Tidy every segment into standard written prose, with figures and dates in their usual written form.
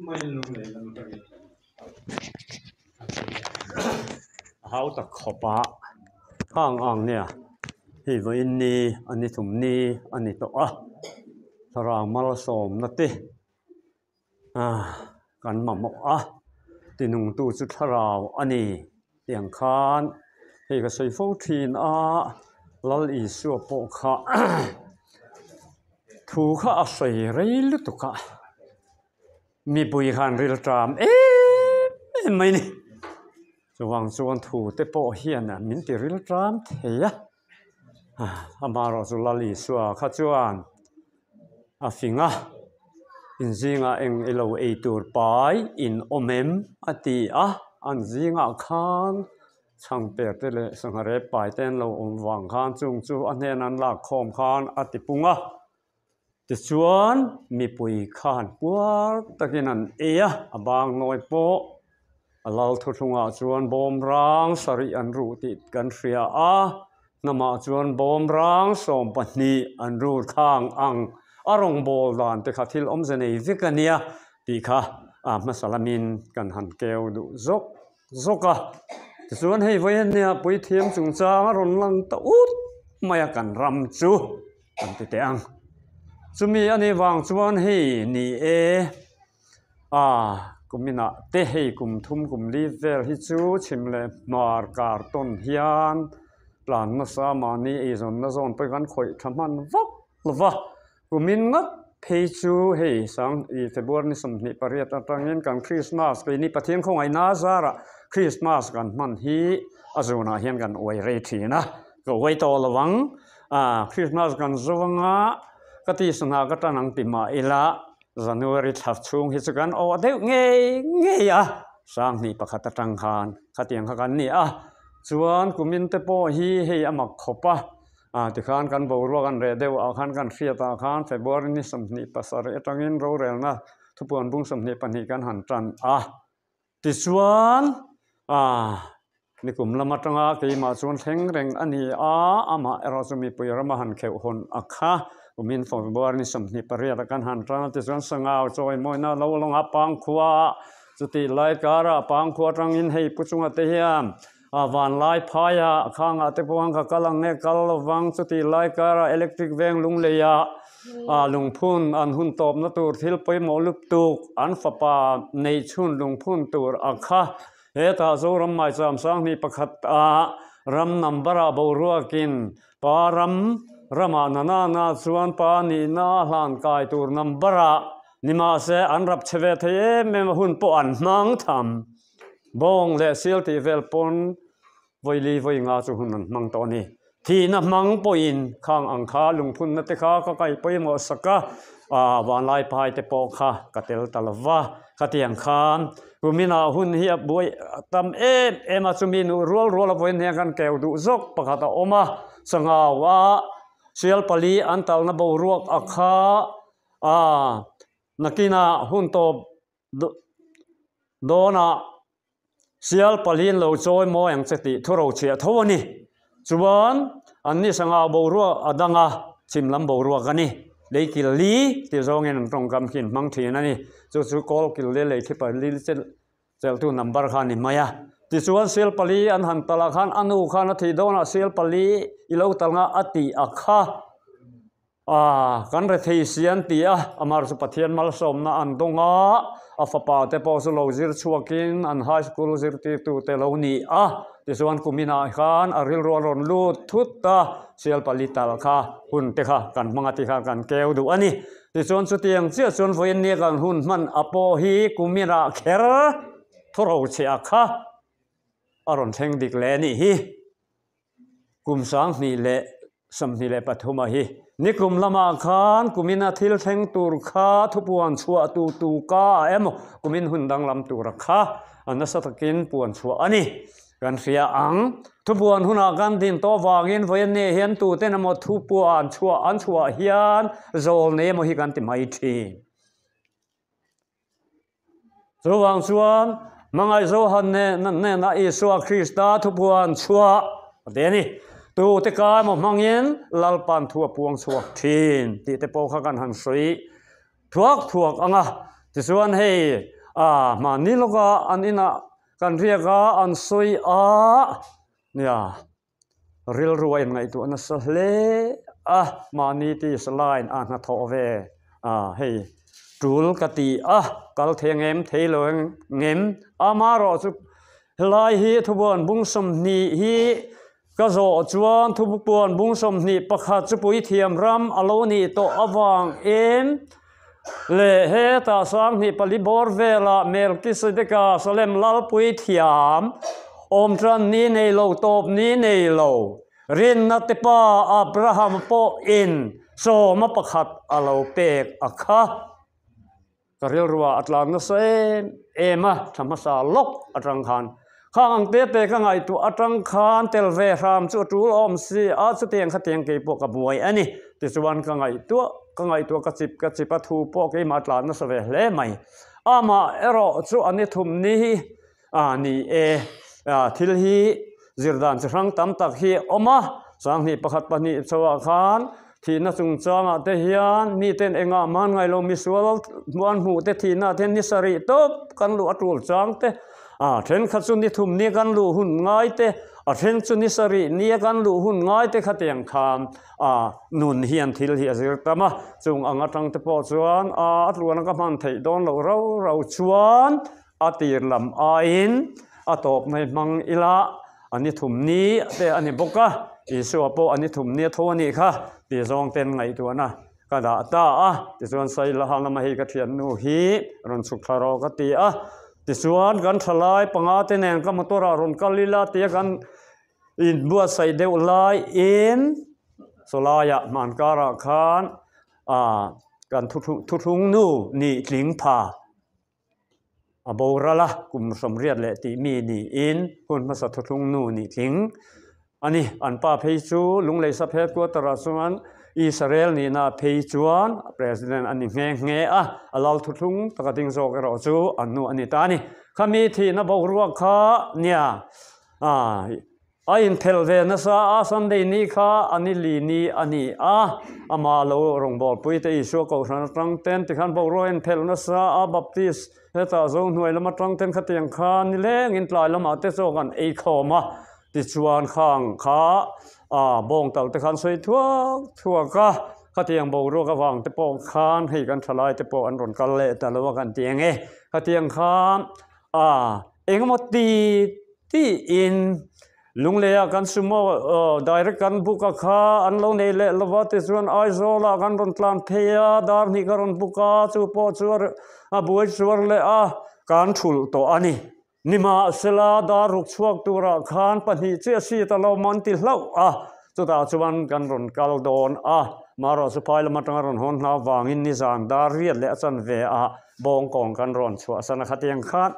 maiin lunglei lam atangin A hau tak khawp a, khang ang nia hei vawiin ni a ni thum ni a ni tawh a, thlarau malsawmna te ah kan mamawh a, tinungtu chu thlarau a ni tih ang khan hei ka sawi fo thin a, Lal Isua pawh kha thu kha a sawi rei lutuk a. Mipui khan rilṭam em em mai ni. Chuvang chuan thu te pawh hian min ti rilṭam thei a. Amaherawh chu Lal Isua kha chuan a fing a, inzingah eng ilo ei tur pai in awm em a ti a, an zingah khan chhangper te leh sangha rep pai te an lo awm vang khan chung chu a hnen an lak khawm khan a ti pung a. Tichuan, mipui khan puar takin an ei a, a bang nawi pawh a lal thuthlungah chuan bawmrang sarih an ruh tih kan hria a, hnamah chuan bawmrang 12 an rut khang ang a rawngbâwl dan te kha thil awmze nei vek a nia tih kha a hmasa lamin kan han keu duh zawk zawk a. Tichuan, hei vawiin nia puithiam chungchang a rawn lang ta ut mai a kan ram chu. An ti teh ang. Chumi a nih vang chuan hei ni e, a kuminah te hei kum thum kum li vel hi chu chhim leh hmar kar tawn hian tlan nasa mahni eizawnna zawn pawh kan khawih tha hman vak lo va. Kumin ngawt phei chu hei sang i February ni 28 atangin kan Christmas keini Pathian khawngaihna zarah Christmas kan hman hi a zunah hian kan uai rei thin a, ka uai tawh lo ang. A, Christmas kan zo anga ka ti sangha ka tan ang ti mah ila January thla chhung hi chu kan awh deuh ngei ngei a, 2001 atang khan khatiang kha kan ni a, chuan kumin te pawh hi hei a mak khawp a, a tikhan kan boruak an reh deuh ah khan kan hriat ah khan February ni 27 atangin rorelna thupuan bung 22 kan han tan a. Tichuan, a, nikum lam atanga keimah chuan thleng reng a ni a, amah erawh chu mipui rama han kheuh hawn a kha. Kumin February ni 28 a kan han tan a, tichuan Sangau chawimawina lo lawnga Pangkhua, chutih lai karah Pangkhua atangin hei pu chunga te hian a vanlai phaia khangah te pawh ka kal ang nge kal lovang, chutih lai karah electric veng lungleia a lungphun an hun tawpna tur thil pawimawh lutuk an fapa neih chhun lungphun tur a kha. Hetah Zoram Maicham 1001 ah ram number ah boruakin pa ram ramah nanana chuan pa nihna a hlan kai tur number ah nimahse an rap che ve thei em em a hun pawh an hmang tham. Bawng leh sial tih vel pawn vawi li vawi nga chu hun an hmang tawh a ni. Thihna hmang pawhin khang ang kha lungphunna te kha ka kaih pawimawh sak a, ah vanlai phai te pawh kha ka tel ta lo va. Khatiang khan kuminah hun hi a buai tam em em a, chumi nuh rual rual a vawiin hian kan keu duh zawk pakhat a awm a, sangau a sial pali an talna boruak a kha ah nakinah hun tawp Dawnah sial paliin lo chawi mawi ang che tih thu rochhiah tho a ni. Chuan an ni sangau boruak a dang a, chhim lam boruak a ni. Lei kil li tih zawngin an tawngkam khi an hmang thin a ni. Chu chu kawl kil li lei thi pali chelhtu number kha a ni mai a. Tichuan sial pali an han talh ah khan a nu khan a thih dawnah sial pali i lo talh nga a tih a kha. A, kan rethei si an ti a, amar chu Pathian malsawmna an dawng a, a fapa te pawh chu lo zir chhuakin an high school zirtirtute lo ni a, tichuan kuminah khan a rilru a rawn lut thut a, sial pali tal kha hun te kha kan hmang a ti kha kan keu duh a ni. Tichuan chutiang chiah chuan vawiin nia kan hun hman a pawh hi kuminah kher thawrochhiah kha a rawn thleng dik leh a nih hi. Kum 2023 a hi. Nikum lamah khan kumina thil thleng tur kha thupuan chhuah tu tu ka a emaw kumin hun danglam tura kha a nasa takin puan chhuah a ni. Kan hria ang. Thupuan hunah kan din tawh vangin vawiin ni hian tuten emaw thupuan chhuah an chhuah hian zawl nei emaw hi kan ti mai thin. Chuvang chuan hmangaih Johan hnenah Isua Krista thupuan chhuah a ti a ni. Tute kai emaw hmangin Lalpan thu a puang chhuak thin tih te pawh kha kan han sawi thuak thuak ang a. Tichuan hei ah mahni lawka an inah kan riak a, an sawi a nia rilru a inngaihtuah nasa hle a, mahni tisa line a hnathawh ve a hei tul ka ti a, kal thei ngem thei lo ngem amaherawh chu helai hi thubuan bung 20 hi Ka zawh chuan thupuan bung 21 chu puithiam ram a lo nih tawh avangin leh hetah 24 bawr velah Melkisedeka Salem lal puithiam awm tan ni nei lo tawp ni nei lo rinna te pa Abraham pawhin sawma pakhat a lo pek a kha. Ka rilruah a tlan nasa em em a, tha hmasa lawk atang khan. Khang ang te te ka ngaihtuah atang khan tel ve hram chu a tul awm si a, chutiang khatiang kei pawh ka buai a ni. Tichuan ka ngaihtuah, ka ngaihtuah ka chip ka chip a, thu pawh keimah a tlan nasa ve hle mai. Amah erawh chu a ni thum ni hi A ni e, thil hi zir dan chi hrang tam tak hi a awm a, 21 2 chauhah khan thihna chungchangah te hian miten engah man ngai lo misual hmuan hmuh te thihna ah te hian ni sarih tawp kan luh a tul chang te, a thenkhat chu ni thum nia kan luh hun ngai te, a then chu ni sarih nia kan luh hun ngai te khatiang khan a nun hian thil hi a zir tam a, chung ang atang te pawh chuan a tluana ka hman theih dawn loh rau rau chuan A tir lam aiin a tawp mai hmang ila a ni thum ni te a ni bawk a, Isua pawh a ni thum ni a tho a nih kha tih zawng ten ngaihtuahna ka dah ta a. Tichuan Sailaha lama hei ka thiannu hi rawn chhuk thla rawh ka ti a, tichuan kan thalai panga te nen ka motor ah rawn kal ila tia kan inbuatsaih deuh laiin chawlaiah hmankarah khan ah kan thuthlung nu nih tling pha. A boral a, kum 80 leh tih mi niin hun hmasa thuthlung nu nih tling a ni. An pa phei chu Lunglei Sub Headquarter ah chuan Israel nihna phei chuan President a ni nghe nghe a, a lal thuthlung taka ding zawk erawh chu an nu a ni ta a ni. Khami thihna boruak kha nia A inphelh ve nasa a, Sunday ni kha a ni li ni a ni a, amah lo rawngbawlpui te Isua Kohhran atang ten tikhan boruak a inphelh nasa a, Baptist hetah zo hnuai lam atang ten khatiang kha nilengin tlai lamah te chaw kan ei khawm a, tichuan khang kha a bawng tal te khan sawi thuak thuak a, khatiang boruak avang te pawh khan hei kan thalai te pawh an rawn kal leh ta lo a kan ti ang e, khatiang kha a engemaw ti Tiin Lungleiah kan sumo direct kan book a kha an lo nei leh lova tichuan Aizawlah kan rawn tlan phei a, dar hnih ka rawn book a, chu pawh chu a buai chuar leh a, kan thulh tawh a ni. Nimahsela dar ruk chhuak turah khan pahnih chiah seat a lo man ti hlauh a, chutah chuan kan rawn kal dawn a, marawh chu phai lam atanga rawn hawn hna vangin nizan dar riat leh a chanve ah bawngkawng kan rawn chhuahsan a khatiang khan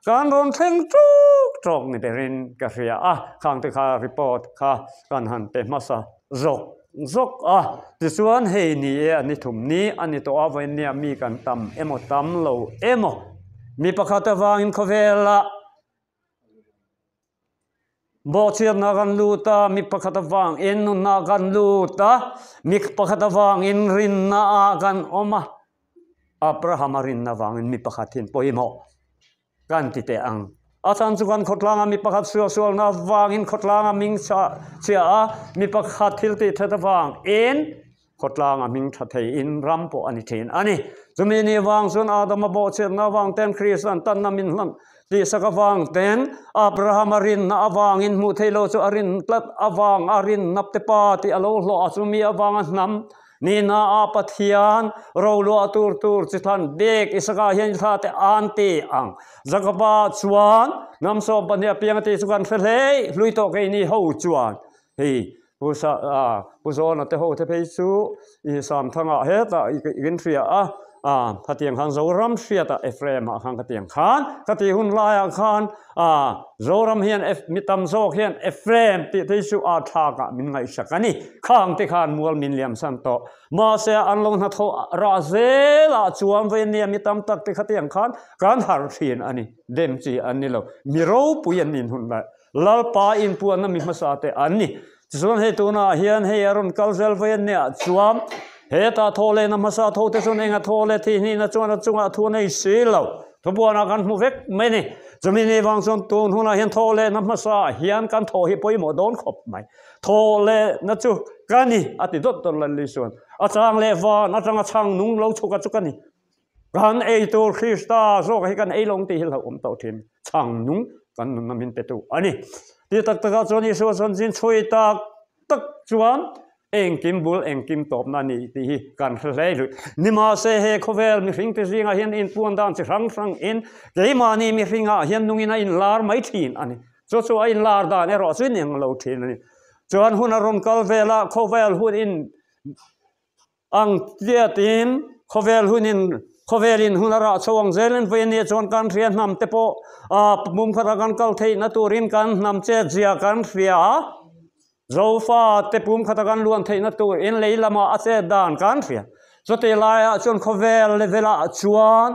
Kan rawn thleng ṭawk ṭawk ni berin ka hria a, khangte kha report kha kan han pe hmasa zawk zawk a. Tichuan hei ni e a ni thum ni a ni tawh a, vawiin nia mi kan tam emaw tam lo emaw mi pakhat avangin khawvelah bawhchhiatna kan lut a, mi pakhat avangin nunna kan lut a, mi pakhat avangin rinna ah kan awm a. Abraham a rinna vangin mi pakhat hian pawimawh kan ti teh ang. A chhan chu kan khawtlanga mi pakhat sualsualna vangin khawtlanga hming chhia a, mi pakhat thil tih that avangin khawtlanga hming tha theiin ram pawh a ni thin a ni. Chumi ni vang chuan Adama bawhchhiatna avang ten Krista'n tanna min hlan tihsak avang ten Abraham a rinna avangin hmuh theih loh chu a rin tlat avang a rinna te pa tih a lo hlawh a, chumi avanga hnam Nihna a Pathian roluah tur tur chi thlan bik Isaka hian i thla te an ti ang. Jakoba chuan hnam 12 a piang a tih chu kan hre hlei hlui tawh keini ho chuan hei Pu Sa Pu Zawna te ho te phei chu i Samthanga hetah i in hria a a khatiang khan Zoram hriatah Ephraim ah khan khatiang khan ka tih hun laiah khan A, Zoram hian mi tam zawk hian Ephraim tih te hi chu a thlakah min ngaihsak a ni. Khang te khan mual min liam san tawh. Mahse an lo hnathawh rah zelah chuan vawiin nia mi tam tak te khatiang khan kan harh thin a ni. Dem chi an ni lo. Mi ropui an inhun lai. Lalpa inpuanna mi hmasa te an ni. Tichuan hei tunah hian hei a rawn kal zel vawiin nia chuan Hetah thaw lehna hmasa tho te chuan enga thaw leh thih hnihna chuan a chungah thu a nei si lo. Thubuanah kan hmu vek mai a ni. Chumi ni vang chuan tun hunah hian thaw lehna hmasa hian kan thaw hi pawimawh dawn khawp mai. Thaw lehna chu ka ni a ti dawt dawt Lalli chuan. A chang leh van atanga chhang nung lo chhuka chu ka ni. Kan ei tur Krista zawk hi kan ei lo ang tih hi hlauhawm tawh thin. Chhang nung kan nunna min pe tu a ni. Ti tak takah chuan Isua chuan zin chhui tak tak chuan engkim bul engkim tawpna a ni tih hi kan hre hle luih. Nimahse he khawvel mihring te zingah hian inpuan dan chi hrang hrang in keimahni mihringah hian nungin a inlar mai thin a ni. Chu chu a inlar dan erawh chu ineng lo thin a ni. Chuan hun a rawn kal vel a, khawvel hun in Ang tiatin khawvel hunin khawvelin hun a rah chho ang zelin vawi ania chuan kan hria hnam te pawh pum khata kan kal theihna turin kan hnam chet zia kan hria a, Zofa te pum khata kan luan theihna turin lei lamah a chet dan kan hria. Chutih laiah chuan khawvel level-ah chuan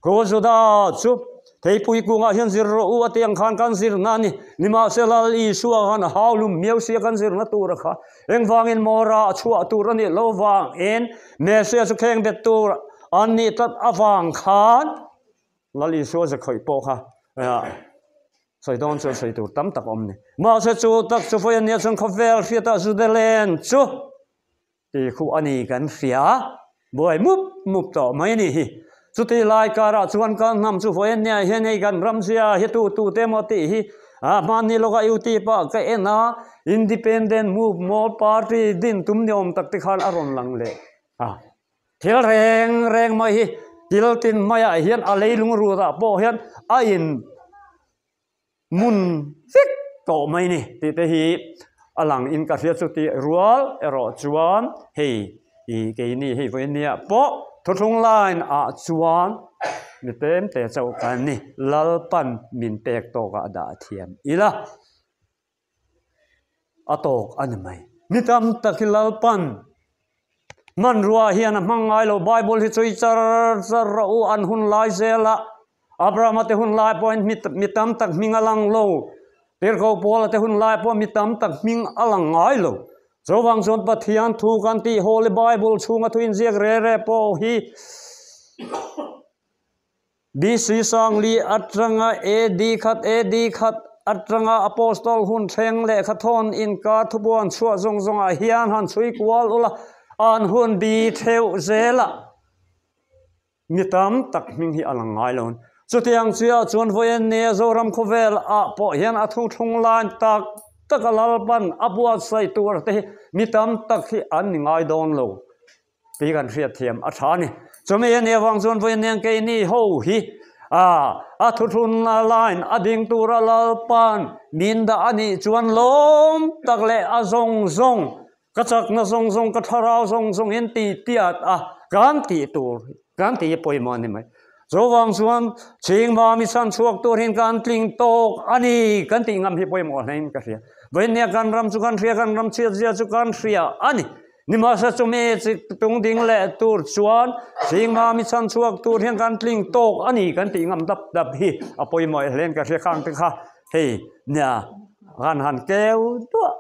Khu Juda chu theipui kungah hian zir rawh u a tih ang khan kan zirna a ni. Nimahsela Lal Isua khan a hau lum miau sia kan zirna tur a kha. Engvangin maw rah chhuah tur a nih lo vangin Messiah chu kheng bet tur an nih tlat avang khan Lal Isua ze khawih pawh kha sawi dawn chuan sawi tur tam tak a awm ni. Mahse chu tak chu vawi a nia chuan khawvel hriatah Judalen chu Ti khu a ni kan hria, buai mup mup tawh mai a ni hi. Chuti lai karah chuan kan hnam chu vawi ania hian hei kan ram zia hi tu tu te maw tih hi a hmanni lawka youtube ah ka en a, Independent Move More Party din tum ni awm tak te khan a rawn lang leh a. Thil reng reng mai hi thil tin maiah hian a leilung rutah pawh hian a in. Hmun vek tawh mai ni tih te hi a lang in ka hria chu tih rual erawh chuan hei i keini hei vawinia pawh thuthlung line ah chuan mi pem te chauh kan ni Lalpan min pek tawk ah dah thiam ila a tawk a ni mai. Mi tam tak hi Lalpan hmanrua hian a hmang ngai lo Bible hi chu i char char rawh u an hun lai zel a Abrahama te hun lai pawhin mi tam tak hming a lang lo Tirhkoh Paula te hun lai pawh mi tam tak hming a lang ngai lo chuvang chuan Pathian thu kan tih Holy Bible chhunga thu inziak re re pawh hi BC Sangli atanga AD khat AD khat atanga Apostol hun thleng lehkha thawn inkar thubuan chhuah zawng zawngah hian han chhui kual ula an hun bi theuh zela mi tam tak hming hi a lang ngai lo. Chutiang chiah chuan vawiin nia Zoram khawvel ah pawh hian a thuthlung lain tak tak a Lalpan a buatsaih tur te hi mi tam tak hi an ni ngai dawn lo. Tih kan hriat thiam a tha a ni. Chumi a nih avang chuan vawiin keini ho hi a thuthlunna line a ding tura Lalpa'n min dah a nih chuan lawm tak leh a zawng zawng, ka chakna zawng zawng, ka thlarau zawng zawng hian ti tiat a kan tih tur kan tih hi pawimawh a ni mai. Chuvang chuan chhingma mi chhan chhuak tur hian kan tling tawk a ni kan tih ngam hi pawimawh hlein ka hria. Vawiin kan ram chu kan hria, kan ram chhiat zia chu kan hria a ni. Nimahse chumi chi tung ding leh tur chuan Singma mi chhan chhuak tur hian kan tling tawk a ni kan tih ngam dap dap hi a pawimawh hlen ka hria khang te kha hei nia han han keu duah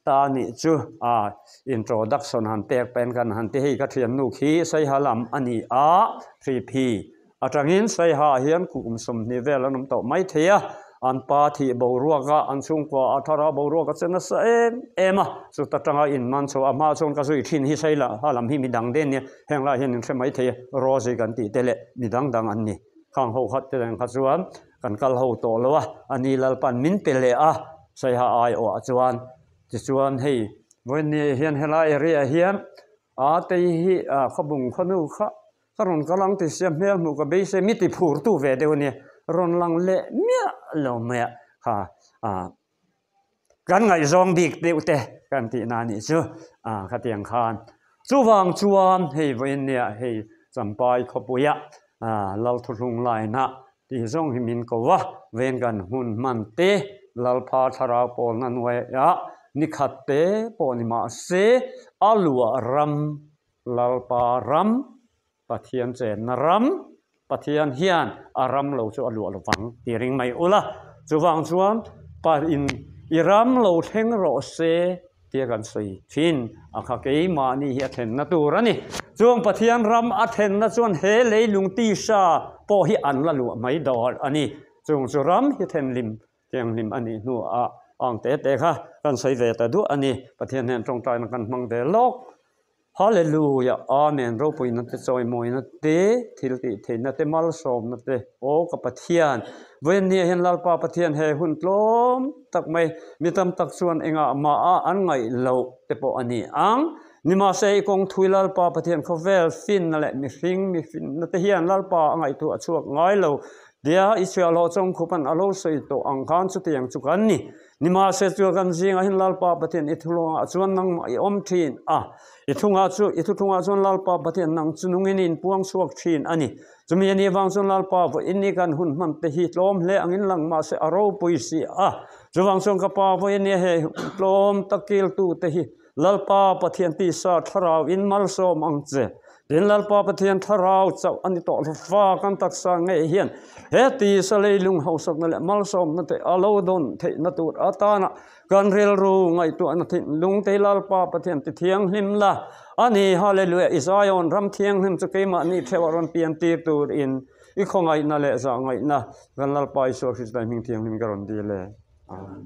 ta nih chu a introduction han pek pen kan han ti hei ka thiannu khi Saiha lam a ni a hriphi Atangin Saiha hian kum 20 vel an awm tawh mai thei a, an pa thih boruak a, an chhungkua a thar a, boruak a che nasa em em a, chuta tanga inman chho a hma chuan ka zui thin hi Saiha lam hi midang den nia, heng lai hian in hre mai thei a, Rosie kan tih te leh midang dang an ni. Khang ho khat te reng kha chuan kan kal ho tawh lo a, a ni Lalpan min pe leh a, Saiha aiawh ah chuan tichuan hei vawiin hian helai area hian a tei hi khawbung khawnu kha Ka rawn kal ang ti sia hmel hmuh ka beisei mi ti phur tu ve deuh a nia, rawn lang leh miah lo mai a kha ah kan ngaihzawng bik deuh te kan tih na nih chu ah khatiang khan chuvang chuan hei vawiin nia hei Champai khawpuia ah Lalthuhlung line ah tih zawng hi min ko a ven kan hun hman te Lalpha thlarau pawlna hnuaiah nikhat te pawh ni mahse a luah ram Lalpa ram, Pathian chenna ram, Pathian hian a ram lo chu a luah lo vang tih ring mai ula, chuvang chuan Pa in i ram lo thleng rawh se. tia kan sawi thin a kha keimahni hi a thlenna tur a ni. Chuang Pathian ram a thlenna chuan he leilung tisa pawh hi an la luah mai dawn a ni. Chung chu ram hi thenhlim thianghlim a nih hnuah ang te te kha kan sawi ve ta duah a ni. Pathian hian tawngtaina kan hmang ve lawk. Hallelujah Amen ropuina te chawimawina te thil tih theihna te malsawmna te aw ka Pathian vawiinnia hian Lalpa Pathian he hun tlawm tak mai mi tam tak chuan engah mah a an ngaih loh te pawh a ni ang nimahse i kawng thui Lalpa Pathian khawvel finna leh mihring mifinna te hian Lalpa a ngaihtuah chhuak ngai lo tia i chhiahhlawh chawngkhupan a lo sawi tawh ang khan chutiang chu kan ni. Nimahse chuan kan zingah hian Lalpa Pathian i thulawngah chuan nangmah i awm thin a, i thungah chu i thuthlungah chuan Lalpa Pathian nang chu nungin i inpuang chhuak thin a ni. Chumi a nih avang chuan Lalpa vawiin ni kan hun hman te hi tlawm hle angin lang mahse a ropui si a. Chuvang chuan ka Pa vawiin ni he tlawm tak kiltu te hi Lalpa Pathian tisa thlarau in malsawm ang che. Tin Lalpa Pathian thlarau chauh a ni tawh lo fa kan taksa ngei hian he tisa leilung hausakna leh malsawmna te a lo dawn theihna tur atana kan rilru ngaihtuahna thinlung te hi Lalpa Pathian ti thianghlim la a ni. Hallelujah! I Zion ram thianghlim chu keimahni theuh a rawn pian tir turin i khawngaihna leh zahngaihna kan Lalpa Isua Krista hming thianghlim ka rawn dil e. Amen.